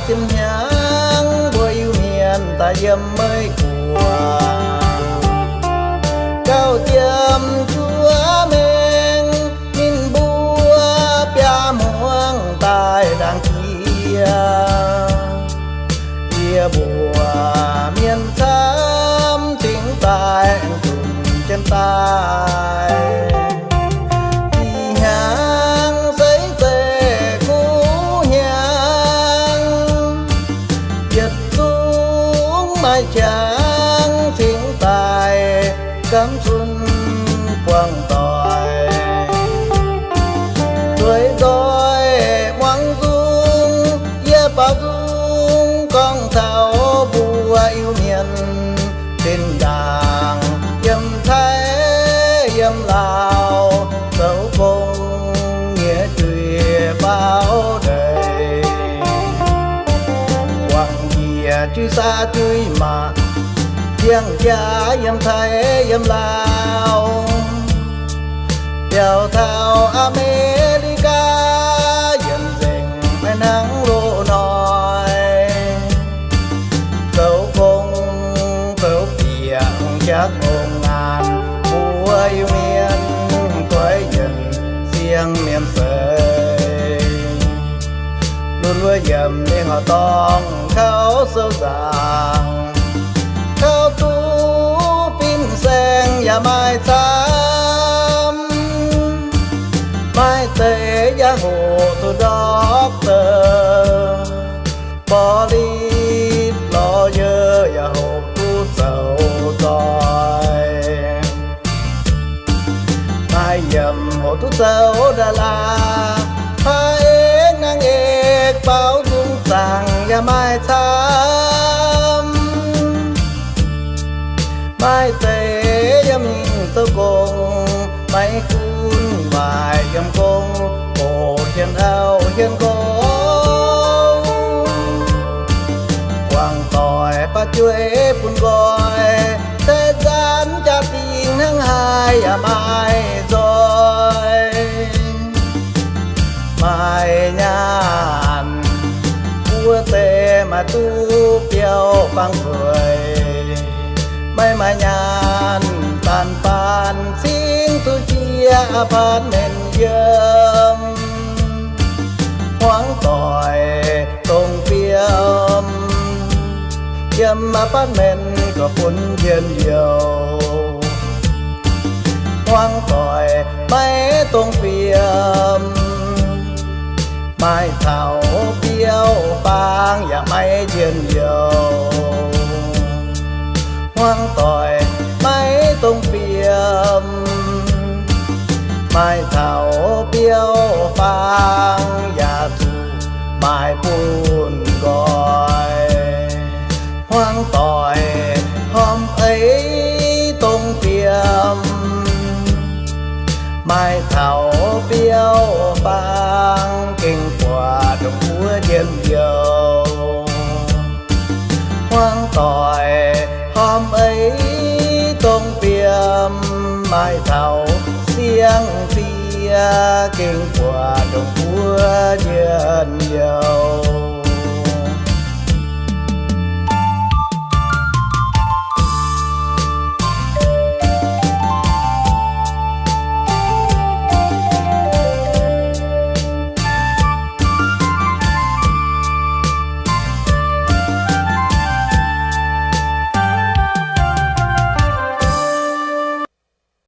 Jiem hnyangx mbuo Iu-Mienh daaih yiem Meiv Guoqv, gauh jiem juov mengh ninh mbuo biaa hmuangv daaih ndaangc jiex. Yie mbuo mienh camv cingx daaih aengx zunc jienv daaih. Ih hnyangx se zeiv guv hnyangx, yietc zungv maaih qangx cingx daaih gamv zunv buangh doic. Zueiz nzoih muangx nzung, yie baaux nzung gorngv taux mbuo Iu-Mienh zinh ndaangc yiem Taiv yiem Laauv zoux gong nyei juiv baaux ndeic. Wangc njiec juiv saax juiv maac, ziangh jaax yiem Taiv yiem Laauv, biaux taux Aa^me^li^gaa yietc nzengc maiv hnangv loz-hnoi. Zoux gong zoux bieqc jaax gong ngaanc, mbuo Iu-Mienh goiv yienc siang mienh seix. Lunx wuov yiemc mingh horqc dorngh kauv sou nzaangc, kauv duqv fin-saeng yaac maaih camv. Maaih deix yaac hoqc duqv doctor, police, lawyer yaac hoqc duqv zoux nzoih. Maaih yiemc hoqc duqv zoux da'laax, พระเอก นางเอก baaux nzung zaangc yaac maaih camv. Maaih deix yaac mingh zoux gong, maiv gunv waaic yiem gong, hoqc hien auv hien nqouv. Guangc doic baav jueiv bun nqoi, se nzaanx jaa-dingh hnangv haaix yaac maaih nzoih. Maaih nyaanh wuov deix maaih duqv biauv-faang fueix. Maiv maaih nyaanh baanc baanc cingv duqv jiex apartment yiem. Hmuangv doic dongh fiem, yiem apartment gorqv-funx njien-youh. Hmuangv doic maiv dongh fiem, maaih taux biauv-faang yaac maiv njien-youh. Hmuangv doic maiv dongh fiem, maaih taux biauv-faang yaac zuqc maaih bun nqoi. Hmuangv doic hormh eix dongh fiem, maaih taux biauv-faang gengh buatc ndongc wuov njien-youh. Hmuangv doic hormh eix dongh fiem, maaih taux siang-fiev gengh buatc ndongc wuov njien-youh.